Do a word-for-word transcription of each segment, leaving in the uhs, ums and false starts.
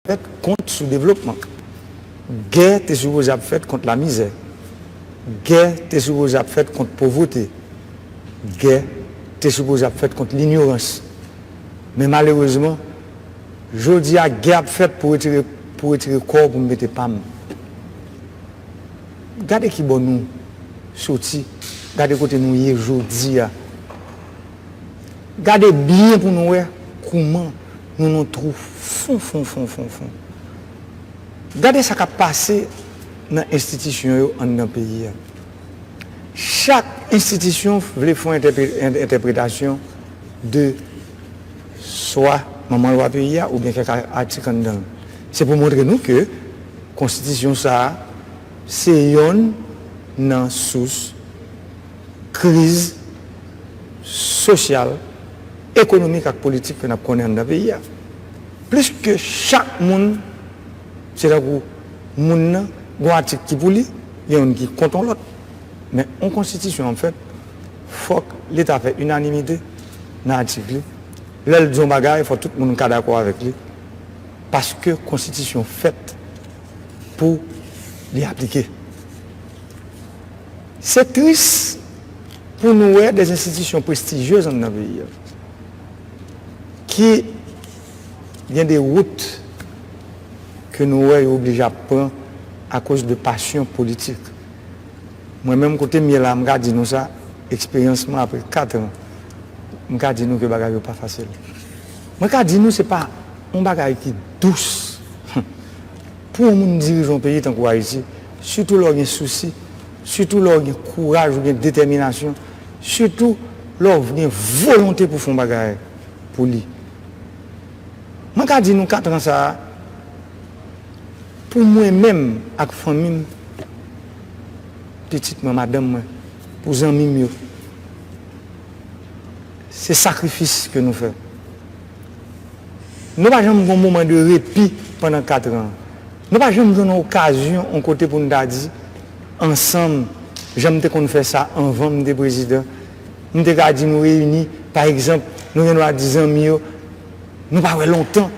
fèt kont soudevlopman. Gè te sipoze ap fèt kont lamizè. Gè te sipoze ap fèt kont povrete. Gè te sipoze ap fèt kont linyorans. Men malerezman, jodi a gè ap fèt pou retire, pou retire kò w pou m mete pa m. Gade ki bò nou soti, gade kote nou ye jodi a. Gade byen pou nou wè kouman nou nan twou fon, fon, fon, fon, fon. Gade sa k ap pase nan enstitisyon yo anndan peyi a. Chak enstitisyon vle fè yon entèpe-, en-, entèpretasyon de swa manman lwa peyi a oubyen kèk a-, atik anndan l. Se pou montre nou ke konstitisyon sa a se yonn nan sous kriz sosyal, ekonomik ak politik ke n ap konnen anndan peyi a. Pliske chak moun, se tankou moun nan, gon atik ki pou li, gen youn ki kont yon lòt. Men yon konstitisyon ap fèt, fòk Leta fè inanimite nan atik li. Lè l di yon bagay, fò tout moun ka dakò avèk li. Paske konstitisyon fèt pou li aplike. Se tris pou nou wè de enstitisyon prestijyez anndan peyi a ki gen de wout ke nou wè yo oblije ap pran akoz de pasyon politik. Mwen menm kote m ye la, m ka di nou sa, eksperyans mwen apre kat an, m ka di nou ke bagay yo pa fasil. Mwen ka di nou se pa yon bagay ki dous. Pou yon moun dirije yon peyi tankou Ayiti, sitou lè w gen sousi, sitou lè w gen kouraj, ou gen detèminasyon, sitou lè w gen volonte pou fè yon bagay pou li. Mwen ka di nou kat an sa a, pou mwen menm ak fanmi m, pitit mwen, madanm mwen, pou zanmi m yo, se sakrifis ke nou fè. Nou pa janm gen yon moman de repi pandan kat an. Nou pa janm jwenn yon okazyon, yon kote pou n ta di, ansanm, jan m te konn fè sa anvan m te prezidan, m te ka di nou reyini, pa egzanp, nou gen dwa di zanmi yo, nou pa wè lontan.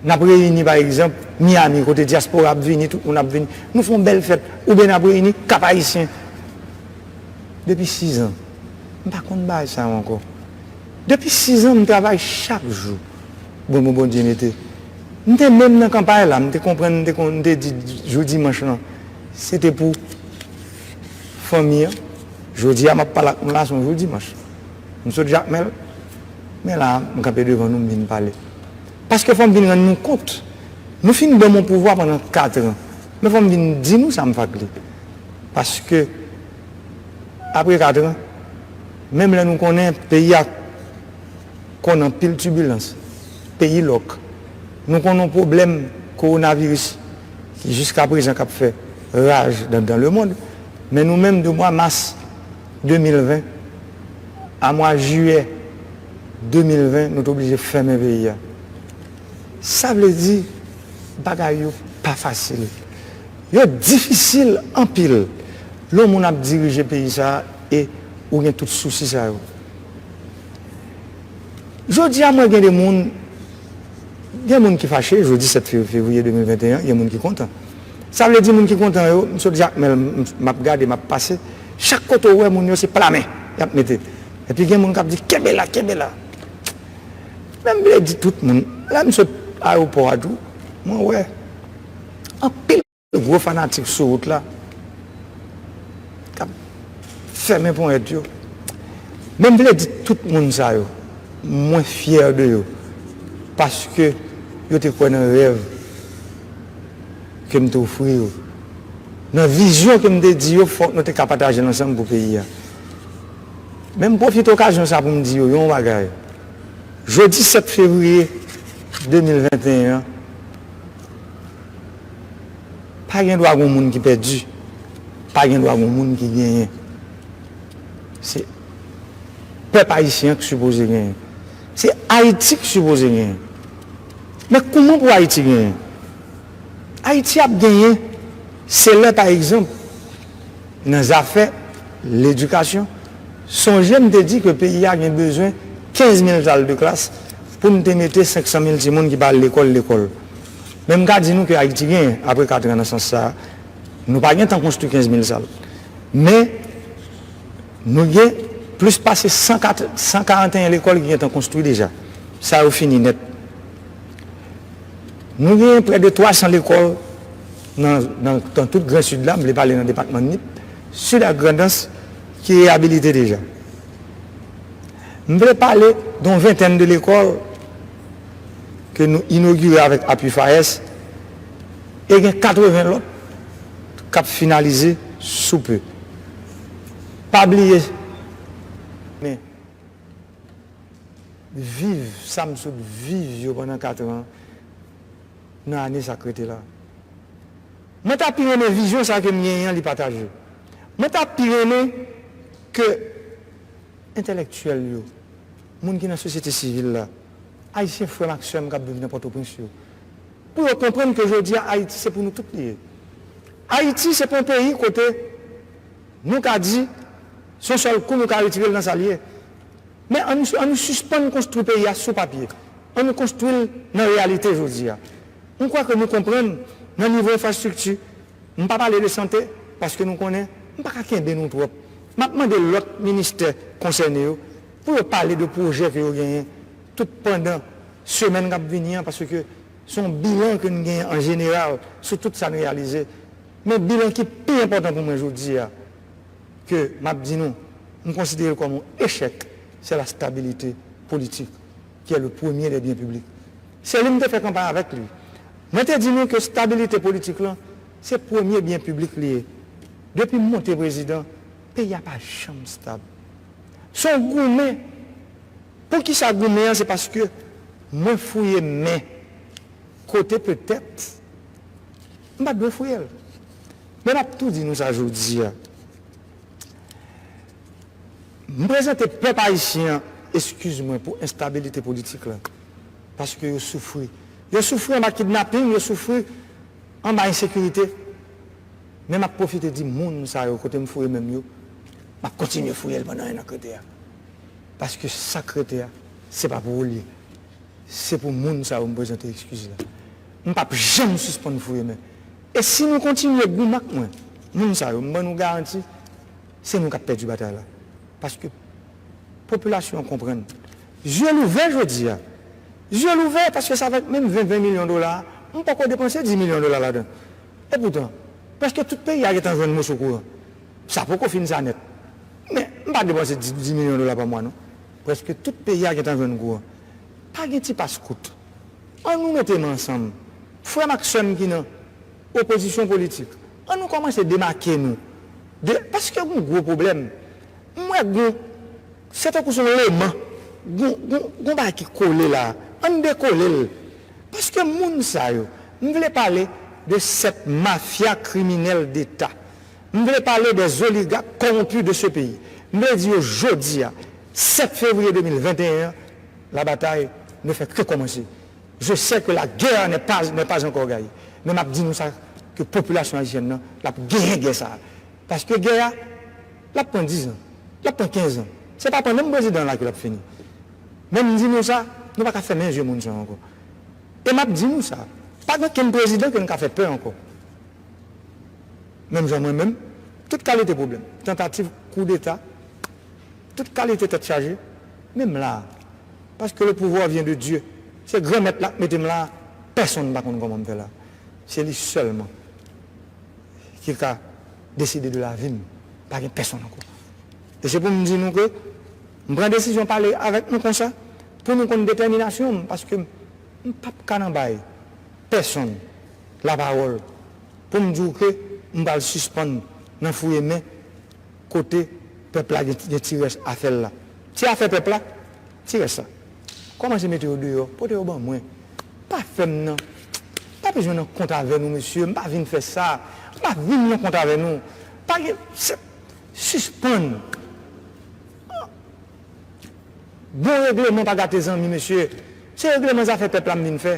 N ap reyini, pa egzanp, Miami, kote dyaspora ap vini, tout moun ap vini. Nou fè yon bèl fèt. Oubyen n ap reyini Kap Ayisyen. Depi sis an, m pa konn bagay sa yo ankò. Depi sis an, m travay chak jou. Bon, bon, Bondye mete. M te menm nan kanpay la, m te konprann, m te kon-, m te di jou dimanch lan, se te pou fanmi an. Jodi a, m ap pale ak nou la, se yon jou dimanch. M sot Jakmèl, men la, m kanpe devan nou, m vin pale. Paske fò m vin rann nou kont. Nou fin ban m yon pouvwa pandan kat an. Men fò m vin di nou sa m fakle. Paske, apre kat an, menm lè nou konnen peyi a konn anpil tibilans, peyi lòk, nou konn yon pwoblèm kowonaviris ki jiska prezan k ap fè raj dan, dan lemonn, men nou menm de mwa mas de mil ven a mwa jiyè de mil ven, nou te oblije fèmen peyi a. Sa vle di, bagay yo pa fasil. Yo difisil anpil lè yon moun ap dirije peyi sa a e ou gen tout sousi sa yo. Jodi a, mwen gen de moun, gen moun ki fache, jodi sèt fe-, fevriye de mil venteyen, gen moun ki kontan. Sa vle di, moun ki kontan yo, m sot Jakmèl, m, m ap gade, m ap pase. Chak kote w wè moun yo, se pla men y ap mete. Epi gen moun k ap di, kenbe la, kenbe la. Men m vle di tout moun, lè m sot ayewopò a tou, mwen wè anpil gwo fanatik sou wout la k ap fèmen ponyèt yo. Men m vle di tout moun sa yo, mwen fyè de yo, paske yo te kwè nan rèv ke m te ofri yo, nan vizyon ke m te di yo fòk nou te ka pataje l ansanm pou peyi a. Men m pwofite okazyon sa pou m di yo yon bagay. Jodi sèt fevriye de mil venteyen an, pa gen dwa gon moun ki pèdi, pa gen dwa gon moun ki genyen. Se pèp ayisyen an ki sipoze genyen. Se Ayiti ki sipoze genyen. Men kouman pou Ayiti genyen? Ayiti ap genyen, se lè, pa egzanp, nan zafè ledikasyon, sonje m te di ke peyi a gen bezwen kenz mil sal de klas pou n te mete senk san mil timoun ki pa al lekòl, lekòl. Men m ka di nou ke Ayiti genyen, apre kat an nan sans sa a, nou pa gen tan konstwi kenz mil sal. Men, nou gen plis pase san kat, san karanteyen lekòl ki gentan konstwi deja. Sa yo fini nèt. Nou genyen prè de twa san lekòl nan, nan, nan tout Gran Sid la, m vle pale nan depatman Nip, Sid ak Grandans, ki reyabilite deja. M vle pale de yon ventèn de lekòl ke nou inogire avèk apui FAES, e gen katreven lòt k ap finalize sou pe. Pa bliye, men, viv sa m sot viv yo pandan kat an nan ane sa k rete la. Mwen ta pi renmen vizyon sa ke m genyen an li pataje. Mwen ta pi renmen ke entèlektyèl yo, moun ki nan sosyete sivil la, Ayisyen frè m ak sè m k ap viv nan Pòtoprens yo, pou yo konprann ke jodi a Ayiti se pou nou tout li ye. Ayiti se pa yon peyi kote nou ka di se yon sèl kou nou ka retire l nan sa l ye. Men ann, ann nou sispann konstwi peyi a sou papye. Ann nou konstwi l nan reyalite jodi a. M kwè ke nou konprann nan nivo enfrastrikti. M pa pale de sante, paske nou konnen, m pa ka kenbe nou twòp. M ap mande lòt ministè konsène yo pou yo pale de pwojè ke yo genyen tout pandan semèn k ap vini an, paske se yon bilan ke n genyen an jeneral sou tout sa n reyalize. Men bilan ki pi enpòtan pou mwen jodi a, ke m ap di nou, m konsidere l kòm yon echèk, se la stabilite politik, ki è le premye dè byen piblik. Se li m te fè kanpay avèk li. Mwen te di nou ke stabilite politik lan, se premye byen piblik li ye. Depi m monte prezidan, peyi a pa janm stab. Se yon goumen. Poukisa goumen an? Se paske mwen fouye men kote petèt m pa t dwe fouye l. Men m ap tou di nou sa jodi a. M prezante pèp ayisyen an eskiz mwen pou enstabilite politik la. Paske yo soufri. Yo soufri anba kidnaping, yo soufri anba ensekirite. Men m ap pwofite di moun sa yo kote m fouye men m yo, m ap kontinye fouye l pandan en an k rete a. Paske sa k rete a, se pa pou ou l ye. Se pou moun sa yo m prezante eskiz la. M p ap janm sispann fouye men. E si nou kontinye goumen ak mwen, moun sa yo, m ban nou garanti, se nou k ap pèdi batay la. Paske popilasyon an konprann. Zye louvè jodi a. Zye louvè paske sa fè menm ven, ven milyon dola a, m poko depanse dis milyon dola ladan. Epoutan, prèske tout peyi a gentan jwenn moso kouran. Sa poko fin sa nèt. Men, m pa depanse dis, dis milyon dola pa mwa non. Prèske tout peyi a gentan jwenn kouran. Pa gen ti pas kout. Ann nou mete men ansanm. Frè m ak sè m ki nan opozisyon politik, ann nou kòmanse demake nou de, paske gon gwo pwoblèm. M wè gon, se tankou se yon leman. Gon, gon, gon bagay ki kole la. Ann dekole l. Paske moun sa yo, m vle pale de cette mafia criminelle d'État. M vle pale des oligarques corrompus de ce pays. M vle di yo jodi a, sèt fevriye de mil venteyen an, la bataille ne fait que commencer. Je sais que la guerre n'est pas, n'est pas encore gagnée. Men m ap di nou sa, ke popilasyon ayisyèn nan, l ap genyen gè sa a. Paske gè a, l ap pran dis an, l ap pran kenz an. Se pa pandan m prezidan la ke l ap fini. Men m di nou sa, nou pa ka fèmen je moun sa yo ankò. E m ap di nou sa, pa gen okenn prezidan ke n ka fè pè ankò. Menm jan mwen menm, tout kalite pwoblèm, tantativ koudeta, tout kalite tèt chaje, menm la a. Paske le pouvoir vient de Dieu. Se Granmèt la k mete m la a, pèsonn pa konn kòman m fè la. Se li sèlman ki ka deside de lavi m. Pa gen pèsonn ankò. E se pou m di nou ke m pran desizyon pale avèk nou konsa, pou nou konn detèminasyon m, paske m p ap ka nan bay pèsonn lapawòl pou m di w ke m pral sispann nan fouye men kote pèp la gen, gen ti rès afè l la. Ti afè pèp la, ti rès la. Kòmanse mete yo deyò, pote yo ban mwen. Pa fè m nan, pa bezwen nan kont avè nou, mesye. M pa vin fè sa. M pa vin nan kont avè nou. Pa gen, se, sispann. Bon regleman pa gate zanmi, mesye. Se regleman zafè pèp la m vin fè.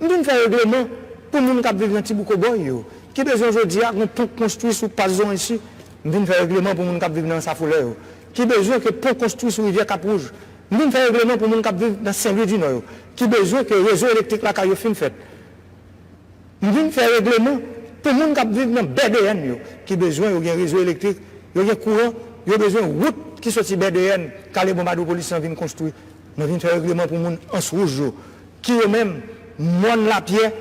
M vin fè regleman pou moun k ap viv nan ti bouk Obòy yo, ki bezwen jodi a gon pon konstwi sou Pas Zoranjsi. M vin fè regleman pou moun k ap viv nan Ansa Folè yo, ki bezwen ke pon konstwi sou rivyè Kap Wouj. M vin fè regleman pou moun k ap viv nan Sen Lwi di Nò yo, ki bezwen ke rezo elektrik lakay yo fin fèt. M vin fè regleman pou moun k ap viv nan Bèdeyèn yo, ki bezwen yo gen rezo elektrik, yo gen kouran, yo bezwen wout ki soti Bèdeyèn, Kale Bonbadou Polis lan vin konstwi. Mwen vin fè regleman pou moun Ans Wouj yo, ki yo menm, mòn Lapyè,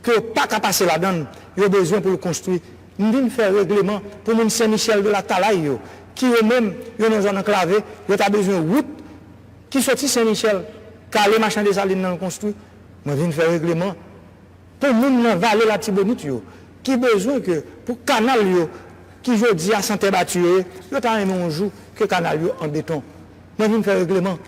ke yo pa ka pase ladan l, yo bezwen pou l konstwi. M vin fè regleman pou moun Sen Michèl de Latalay yo, ki yo menm, yo nan zòn anklave, yo ta bezwen wout ki soti Sen Michèl, Kale Machan Desalin nan konstwi. Mwen vin fè regleman pou moun nan Vale Latibonit yo, ki bezwen ke pou kanal yo, ki jodi a san tè bati yo ye, yo ta renmen yon jou ke kanal yo an beton. Mwen vin fè regleman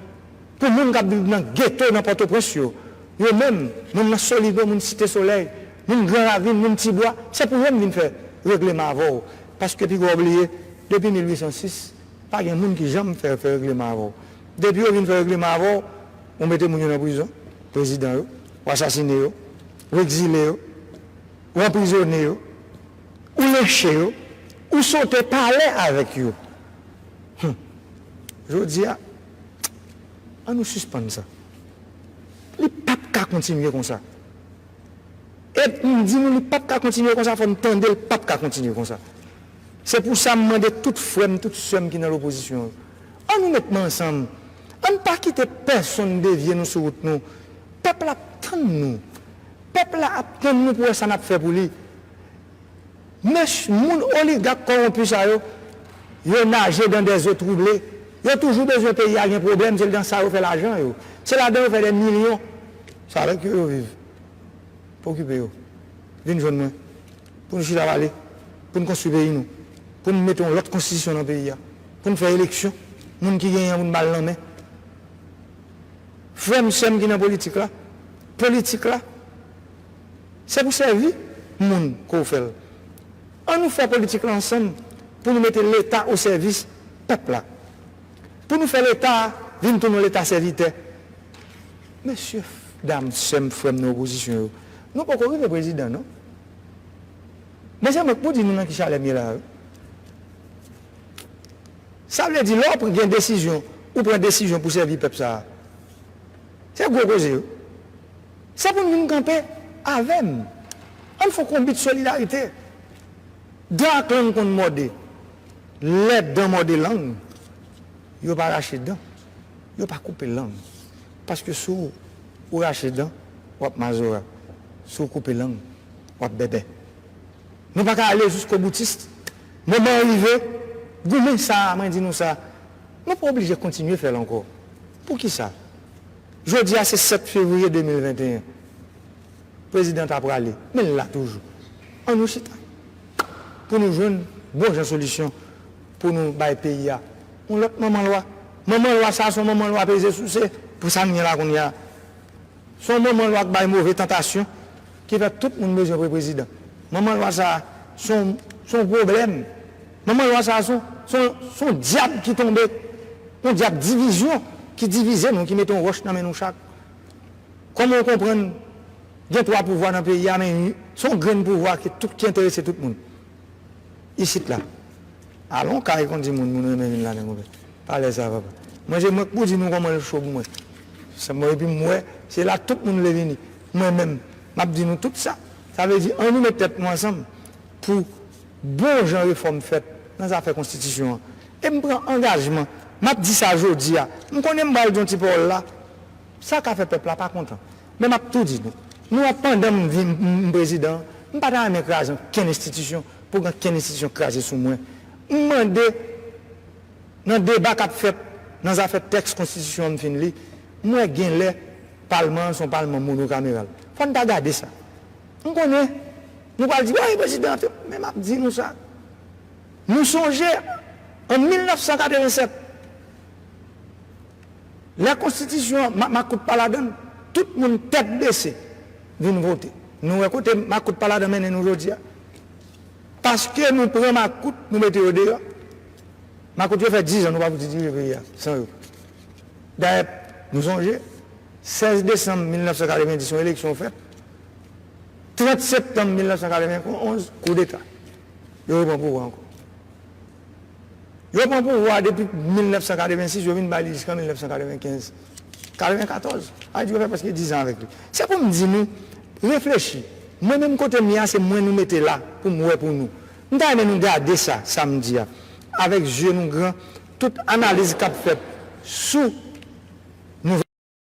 pou moun k ap viv nan geto nan Pòtoprens yo, yo menm, moun nan Solino, moun Site Solèy, moun Gran Ravin, moun Tibwa, se pou yo m vin fè regleman avè w. Paske piga w bliye, depi mil ui san sis, pa gen moun ki janm fè, fè regleman avè w. Depi yo vin fè regleman avè w, ou mete moun yo nan prizon, prezidan yo, ou asasine yo, ou egzile yo, ou anprizone yo, ou lenche yo, ou sote palè avèk yo. Hum. Jodi a, an nou sispann sa. Li p ap ka kontinye konsa. E m di nou, li p ap ka kontinye konsa, fò n tande, li p ap ka kontinye konsa. Se pou sa m mande tout frè m, tout sè m ki nan lopozisyon yo, an nou met men ansanm. An n pa kite pèsonn devye nou sou wout nou. Pèp la ap tann nou. Pèp la ap tann nou pou wè sa n ap fè pou li. Men moun oligak kòwonpi sa yo, yo naje dans des eaux troublées. Yo toujou bezwen peyi a gen pwoblèm, se dan sa yo fè lajan yo. Se ladan yo fè dè milyon. Se avèk yo yo viv. Pa okipe yo. Vin jwenn mwen. Pou nou chita pale. Pou n konstwi peyi nou. Pou n mete yon lòt konstitisyon nan peyi a. Pou n fè eleksyon. Moun ki genyen an pou n ba l nan men. Frè m, sè m ki nan politik la, politik la, se pou sèvi moun ke w fè l. An nou fè politik la ansanm pou nou mete Leta o sèvis pèp la. Pou nou fè Leta a vin tounen yon Leta sèvitè. Mesye, dam, sè m, frè m nan opozisyon yo, nou poko rive prezidan, non. Men se mwen k pou di nou nan ki chalè m ye la a wi. Sa vle di, lè w gen desizyon, ou pran desizyon pou sèvi pèp sa a. Se gwo koze wi. Se pou n vin kanpe avè m. An n fè yon konbit solidarite. Dan ak lang konn mòde. Lè dan mòde lang, yo pa rache dan, yo pa koupe lang. Paske si w rache dan, w ap mazora. Si w koupe lang, w ap bèbè. Nou pa ka ale jiskoboutis. Moman an rive, goumen sa a, mwen di nou sa, nou pa oblije kontinye fè l ankò. Poukisa? Jodi a se sèt fevriye de mil venteyen. Prezidan ta prale, men l la toujou. An nou chita pou nou jwenn bon jan solisyon pou nou bay peyi a yon lòt manman lwa. Manman lwa sa a se yon manman lwa peze souse pou sa n gen la kounye a. Se yon manman lwa k bay move tantasyon, ki fè tout moun bezwen pre prezidan. Manman lwa sa a se yon, se yon pwoblèm. Manman lwa sa a se yon, se yon, se yon dyab ki tonbe, yon dyab divizyon ki divize nou, ki mete yon wòch nan men nou chak. Kòman w konprann gen twa pouvwa nan peyi a, men se yon grenn pouvwa ki tout, ki enterese tout moun isit la. Alon kay konn di moun, moun renmen vin ladan konpè. Palè sa papa. Mwen se mwen k pou di nou kòman l cho pou mwen. Se mwen epi m wè, se la tout moun vle vini. Mwen menm, m ap di nou tout sa. Sa vle di, an nou met tèt nou ansanm pou bon jan refòm fèt nan zafè konstitisyon an. E m pran angajman, m ap di sa jodi a. M konnen m pral di yon ti pawòl la, sa ka fè pèp la pa kontan. Men m ap tou di nou, nou wè pandan m vin m, m prezidan, m pa ta renmen kraze ankenn enstitisyon pou gen ankenn enstitisyon kraze sou mwen. M mande nan deba k ap fèt nan zafè tèks konstitisyon an m fin li, m wè gen lè palman an se yon palman monokameral. Fò n ta gade sa. M konnen nou pral di, wi, prezidan an te, men m ap di nou sa. Nou sonje, an mil nèf san katreven sèt, lè konstitisyon an, ma-, makout pa ladan l, tout moun tèt bese vin vote. Nou wè kote makout pa ladan mennen nou jodi a. Paske nou pran makout, nou mete yo deyò. Makout yo fè diz an, nou pa fouti dirije peyi a san yo. Dayè, nou sonje, sèz desanm mil nèf san katreven dis, yon eleksyon fèt. Trant septanm mil nèf san katreven onz, koudeta. Yo repran pouvwa ankò. Yo pran pouvwa depi mil nèf san katrevensis, yo vin ba li jiska mil nèf san katrevenkenz, katrevenkatòz. Sa vle di yo fè prèske diz an avèk li. Se pou m di nou, reflechi. Mwen menm kote m ye a, se mwen nou mete la pou m wè pou nou. M ta renmen nou gade sa, sa m di a. Avèk zye nou gran, tout analiz k ap fèt sou